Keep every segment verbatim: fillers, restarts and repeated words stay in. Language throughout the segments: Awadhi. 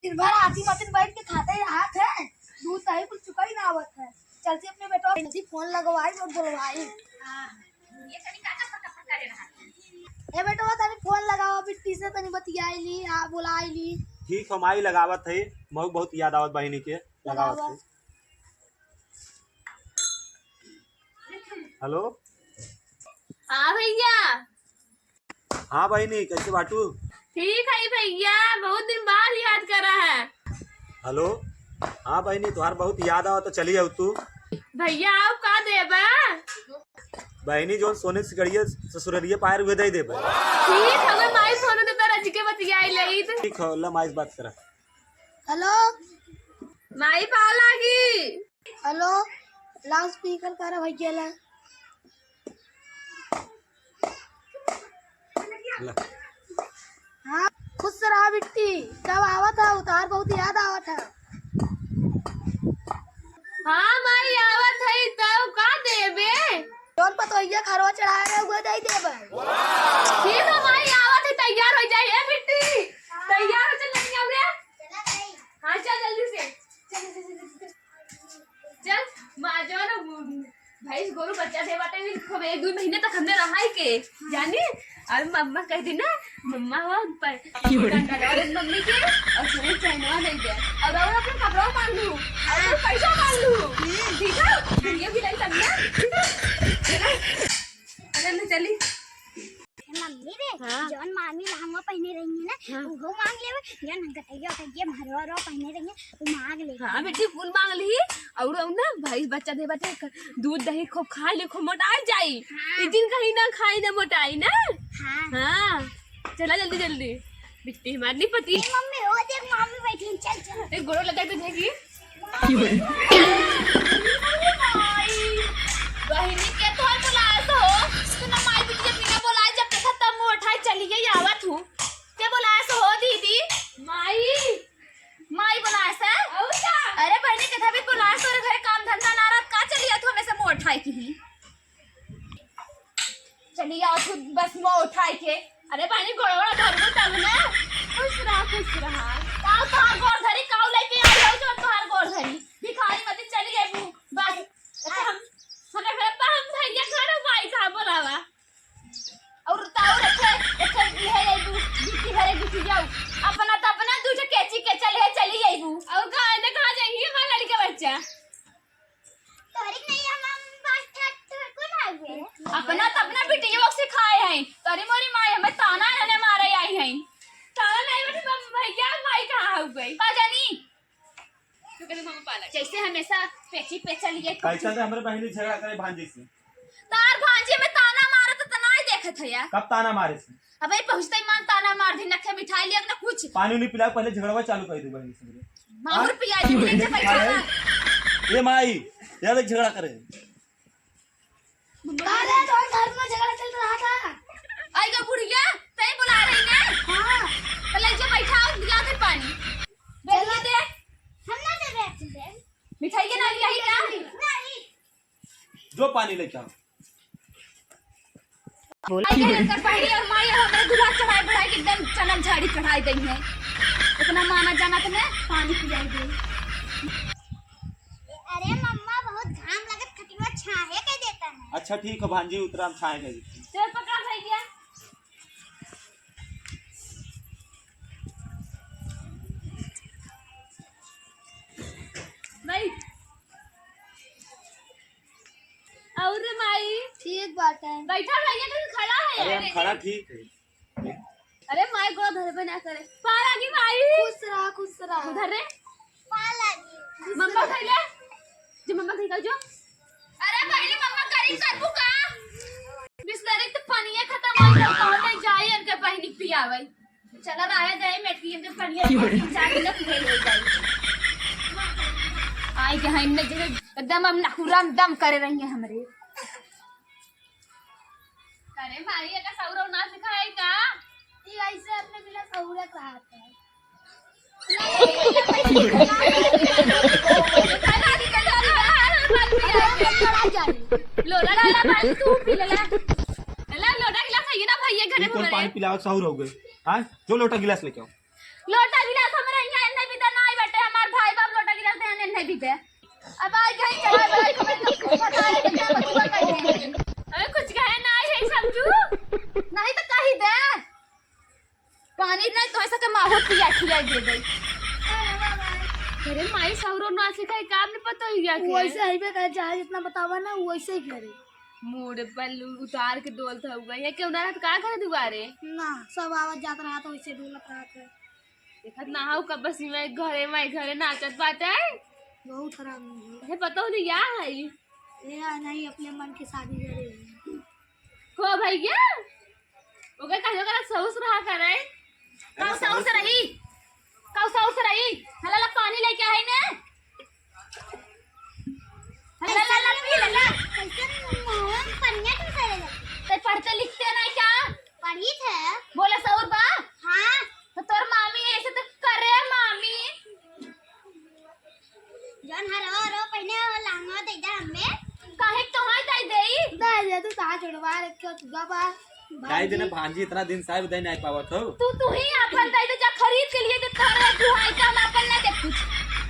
दिन भर हाथी मतिन बैठ के खाते ही रहत है, दूध दही कुछ चुका ही ना आवत है। चलती अपने बेटवा से फोन लगवाई और बोलवाई। हाँ, ये तनी काका फटा फटा करे रहा। ए बेटवा, तनी फोन लगावा, बिट्टी से तनी बतियाई ली, हाँ, बोलाई ली। ठीक, हम आई लगावत है, महू बहुत याद आवत बहिनी के, लगावत लगावा। है। हेलो। हाँ भैया। हाँ बहिनी, कैसे बाटू? ठीक है भैया, बहुत दिन बाद याद करा है। हेलो। हाँ बहिनी, तोहार बहुत याद आवा तो चली आऊ तू। भैया, आप का देबा? बहिनी, जौन सोने सिकड़िया ससुररिया पायर उहे दे देबे। ठीक हवे, माई फोन दे पर रज के बतियाई लेइत। ठीक है, ला माई से बात करा। हेलो। माई पा लागी। हेलो, लाउड स्पीकर करा भैया ला। ला। हाँ, खुश रहा बिट्टी, कब आवत है, उतार बहुत याद आवत है। हाँ माई, आवत है, तब का देबे? जौन पतोहिया खरवा चढ़ाए रहे, उहे दे देबे। ठीक है माई, आवत है, तैयार हो जाई। ए बिट्टी, तैयार हो, चल जल्दी आओ रे। हाँ, चल जल्दी से। चल, चल, चल, चल, चल। चल, माँ, जो ना, भैंस गोरू बच्चा दे बाटे, भी खूब एक दो महीने तक हमने रहा ही के, जानी? और मम्मा कह दी ना, मम्मा वो पर, डंडा डाल दे मम्मी के, और सुने चैनवा दे दे, और, और अपना कपड़ा मांग लू, और अपना पैसा मांग लू, ठीक है? ये भी नहीं करना। चला, चला, चली। ए मम्मी रे, हाँ। जौन मामी लहंगा पहने रही है ना, हाँ। उहो मांग लेवे, जौन गटैया उटैया महरवा उरवा पहने रही है, वो मांग लेवे। हाँ बेटी, कुल मांग ली। और ना भाई बच्चा दे बाटे, दूध दही खूब खाई ले, खूब मोटाई जाई। हाँ। ई दिन कहीं ना खाई ना मोटाई ना। हाँ। हाँ, चला जल्दी जल्दी, बिट्टी हमार नहीं पति। ए मम्मी, वो देख मामी बैठी है, चल चल। एक गोड़ो लगा तो जाएगी। बहिनी के तोहर बोलाए से हो, तू ना माई बिटिया बिना बोलाए जब देखा तब मुंह उठाए चलिए आवत हूँ। के बोलाए से हो दीदी? माई। माई बोलाए से? और का? अरे बहिनी के तभी बोलाए से, तोरे घरे काम धंधा ना रहत का चलिए तू हमेशा मुंह उठाए की ही। चली आओ तू बस मुंह उठाए के। अरे बहिनी, गोड़वा धरबू तब ना। खुश रहा, खुश रहा। काऊ तोहार गोड़ धरी, काऊ लेके आई हो जो तोहार गोड़ धरी। भिखारी मत चली गई बू। बस। अच्छा, हम, हमें घर पर हम भैया घर माई कहाँ बोलावा? और ताऊ रखे, रखे है ये बू, बिट्टी घरे बिट्टी जाऊ। अपना तो अपना दूठे कैची के चले है, चली जाई बू। और कहाँ, इन्हें कहाँ जाएंगे हमारे लड़के बच्चा? तोहरी के नहीं, हम, हम बात ठा-, ठा-, कौन आ गए? अपना त अपना बिटिया सिखाए हैं। तोरी मोरी माई हमें ताना हने मारे आई हैं। ताना नहीं बटे, मम-, भैया, माई कहाँ हो गई? का जानी? जैसे हमेशा पेची पे चली गई। कल चलते हमरे बहिनी झगड़ा करे भांजी से। तार भांजी में ताना मारत त नाई देखत है यार। कब ताना मारे से? अबे पहुँचते ही मान ताना मार दी, न खे मिठाई लिया, न कुछ। पानी उनी पिला, पहले झगड़वा चालू कर दू बहिनी से। माहुर पिया दी, ले जा बैठा। अरे, ये माई, ये देख झगड़ा करे। अरे, तो घर में झगड़ा चल रहा था। आई गो बुढ़िया, तई बुला रही ने? हाँ। तो ले जा बैठा, और दिया दे पानी। चला। दे। हम ना दे रहे थे। मिठाई के ना लिया ही का? नहीं। जो पानी लेके आओ। बोला। आई के नंतर पहली और माई और हमरे दूल्हा चढ़ाई बढ़ाई के एकदम चनक झाड़ी चढ़ाई दई है। इतना माना जाना तो मैं पानी पिलाई दे। अरे मम्मा, बहुत घाम लगत, खटिया छाहे के देता है। अच्छा ठीक है भांजी, उतरा हम छाहे के देते हैं। चल पकड़ भैया। बैठ। और रे माई? ठीक बाटे। बैठा भैया, तू खड़ा है अरे, यार। हम खड़ा ठीक है। अरे माई, गोड़ धरबे ना करे। पार आगी माई। खुश रहा, खुश रहा। उधर रे। पार आगी। मम्मा खाई ले। जो मम्मा खाई का जो। अरे बहिनी, मम्मा करी करबू का? बिस्लरी तो पानिया खत्म हो गया, कहाँ ले जाए इनके बहिनी पियावे? चला रहे दे, मैं पी के बढ़िया चाय लग गई हो जाए। आई के हैं, इनने जैसे एकदम हम नखुराम दम करे रही हैं हमरे। अरे माई, एका सौरव ना सिखाए का? ई ऐसे अपने बिना सौरत रहत है। लोटा डाला पानी, तू पी लेला। ला, लोटा गिलास है ना भैया घरे ये कौन में पानी हमारे। पिलावत साहुर हो गए? हाँ, जो लोटा गिलास लेके आओ। लोटा गिलास हमारे यहाँ नहीं दे दे। अब आई गई, चला भाई, हमें तो कुछ पता है, क्या बतुआ कही है। अरे कुछ कहे ना आई है समझू। नहीं तो कही दे। पानी नहीं तो ऐसा के माहौल पिया खिया दे दे। अरे माई सौरो ना सिखाई, काम नहीं पता हो गया क्या? वैसे ही पे कहे, चाहे जितना बतावा ना, वैसे ही करे। मूड पर लू-, उतार के डोलत हुआ। ये क्यों ना रहत, का करे दुआरे? ना, सब आवत जात रहत, वैसे डोलत रहत है। देखत ना हऊ, कब बस में घरे में घरे नाचत बाटे। बहुत हरामी है। अरे पता हो नहीं क्या है? ए, आ नहीं, अपने मन की शादी करे है। को भैया? ओके कहियो करा सौस रहा करे। काऊ सौस रही? काऊ सौस रही? हला ला पानी लेके आई ने। हला ला ला पी ले ला। कैसन मुंह पनिया क्यों करे लगे? ते पढ़ते लिखते नहीं क्या? पढ़ी थे। बोले सौर बा? हाँ। तो तोर मामी ऐसे तो करे मामी। जौन हरवा हरवा पहिने हो, लहंगा दे दे हमें। काहे तोहाई दे देई? दे दे, तू कहाँ छोड़वा रखे हो, तू बाबा। दाई देना भांजी। भांजी, इतना दिन साहब दे नहीं पावत हो। तू, तू ही आपन दे दे, जा खरीद के लिए दे, तोहरे तू है काम आपन ना दे कुछ।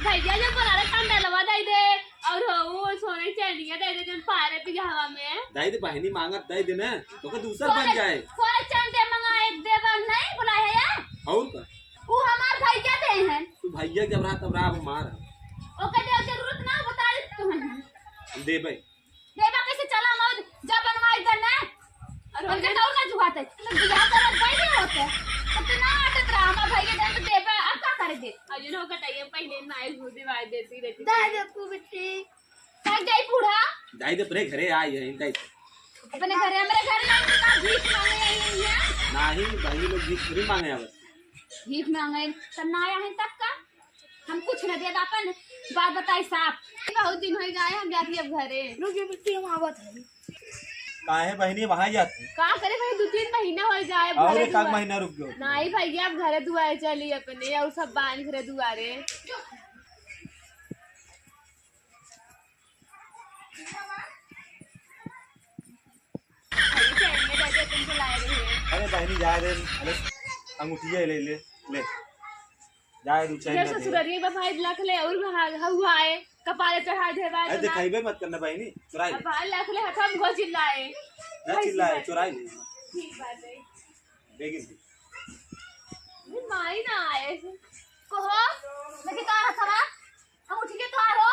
भैया जो बोला रे, कंडलवा दे दे, और हो, वो सोने चैनिया दे दे, जौन पारे पिया हवा में। दाई दे बहनी मांगत दाई देना, तो का दूसर बन जाए। सोने चैन दे मंगा एक दे बन नहीं बुलाए है यार। और का? ऊ हमार भैया दे हैं। तू भैया जब रहा तब रहा, अब हमार है। ओकर दे जरूरत ना, बता दे तू हैं। देबे। देबा कैसे, चला मौज, जा बनवाई दे ना। अरे उनके तो और ना जुगाते। तो बियाह करत भाई नहीं होते। तो तू ना आटत रहा, हमार भैया दे तो देबे, अब का करे दे? अरे ना, ओकर टाइम पहले ना आई, वो दिवाई देती रहती। दे दे तू बिट्टी। कहाँ गई बूढ़ा? जाई दे, अपने घरे आई है, इनका ही। अपने घरे, हमारे घर में तो का भीख मांगे आई है? नहीं, भाई लोग भीख थोड़ी मांगे आवे। भीख मांगे, तब ना आया है तब का? हम कुछ न दे, अपन बात बताई साफ। बहुत दिन हो गए, हम जाती अब घरे। रुक जा बिट्टी, हम आवत है। काहे बहनी वहाँ जाती? का करे भाई, दो तीन महीना हो गए, अब और घरे एक आध दुआ-, महीना रुक जाओ। नहीं भैया, अब घरे दुआरे चली अपने, और सब बांध घरे दुआरे। अरे बहनी, जाए दे, अरे अंगूठिया ले, ले, ले, जाए दू, चैन ये ना दे। ससुररिये बा भाई, लख ले और भाग हुआ है, कपारे चढ़ा दे भाई अरे ना। दिखाइबे मत करना बहनी, चुराई ले। अब भाई लख ले, हथवा में घोंच चिल्लाए। ना चिल्लाए, चुराई ले। ठीक बात है। देगी। ये माई ना आए। कहो, लेके का रखा बा? हम उठ के तो आ रहो।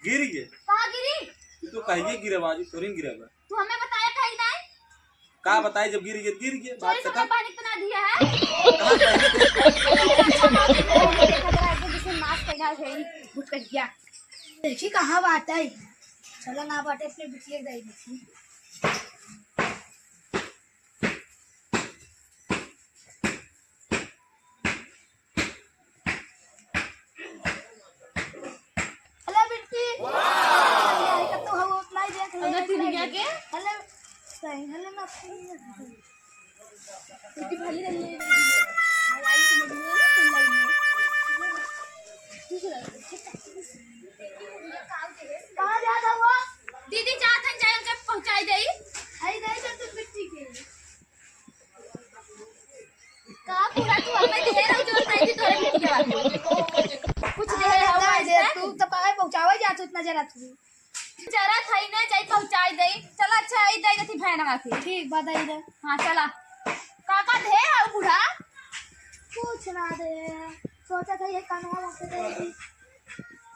गिर गए। कहाँ गिरी? तू तो कहिए गिरे बाजू, थोड़ी गिरे बा। तू हमें बताया कहीं नहीं? का बताई, जब गिर गए, गिर गए, बात चोरी से खत्म। पहले इतना दिया है। कहाँ पहले? देखा जरा, एकदम जैसे नाश करना है, भूत कर गया। देखी कहाँ बात है, चलो ना बाटे अपने बिटिया के दाई देखी। हेलो बिट्टी। वाह। अरे, कत्तो हो, उतना ही देख ले, अगर उतना ही तिनिया देख। के? हेलो, सही, हेलो ना, तिनिया के। बिट्टी भली रही है, हमारी समझ में ना, सुन लाई में। दूसरा, कहाँ जा रहा हुआ? दीदी, जात हन, जाए, उनके पहुँचाई देई। आई गई तो तुम बिट्टी के। का पूरा तू हमें दे रही जो नहीं थी तोरे बिटिया बात। कुछ दे अरे रहा हूँ दाई दे, ऐसे। तू तो पाए पहुँचावे जा तू इतना जरा तू। जरा था ही ना जाई पहुँचाई दे। चला अच्छा आई दे जती भैन आवा के। ठीक बा दाई दे। हाँ चला। का का दे है बूढ़ा? कुछ ना दे। सोचा था ये कानवा वास्ते दे दी।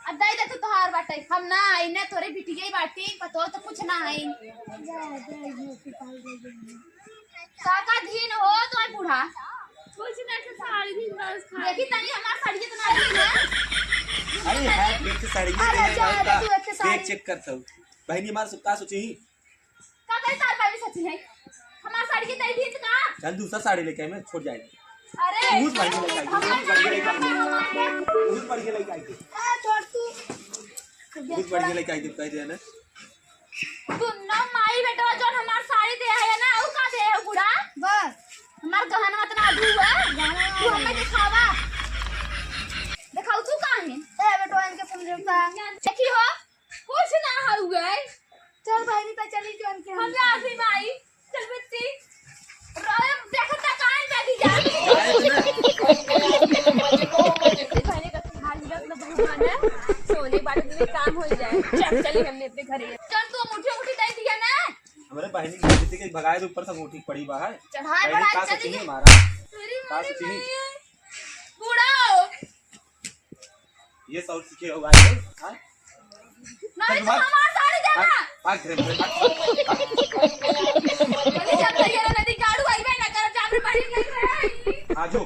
अब दे दे तू तोहार बाटे, हम ना आई ना, तोरे बिटिया ही बाटी, पतो तो कुछ ना आई। जा, जा, ये पिटाई दे दे। का का धीन हो तो बूढ़ा? कुछ ना, के साड़ी धीन बस खाली। देखी तनी हमार साड़ी कितना धीन है। अरे है, एक साड़ी अरे दे जा, का तू एक साड़ी। देख चेक करता हूँ। बहनी हमार सब का सोची? का करे तार बारी सची है? हमार साड़ी के तई भीत का? चल दूसरा साड़ी लेके आए, मैं छोड़ जाए। अरे, बहुत बढ़िया लेके आई, हमार बहुत बढ़िया लेके आई। हमार बहुत बढ़िया लेके आई। ए, छोड़ तू। बहुत बढ़िया लेके आई, कह दे ना। तू ना माई बेटवा जौन हमार साड़ी दे है ना, ऊ का दे है बूढ़ा? बस। हमार गहनवा तना अधू है। गहनवा तू हमें दिखावा। दिखाऊ तू का है? ए, बेटवा इनके समझौता। देखी हो, कुछ ना हउए। चल बहिनी, त चली जो इनके हम हम जाती माई, चल बच्ची। रोए, देखो त कान जाती जा। पहले तो तुम्हारी रत्न भगवान है, सोने बाटे काम हो जाए। चल, चली हमने अपने घरे। चल, तू अंगूठी, अंगूठी दे दिया ना। हमरे बहिनी के बेटी के भगाए दे, ऊपर से अंगूठी पड़ी बा है। चढ़ाए बहिनी बढ़ाए का चली सोची गई। हमारा? तेरी का मारी सोची? नहीं। बूढ़ा हो। ये सब सीखे हुआ है, हाँ? नहीं तो हमार साड़ी देना। भाग, भाग घर में, भाग। अरे जब तैयार नदी काढ़ू आई बे ना कर, जा अपने बहिनी के घर आई। आजो।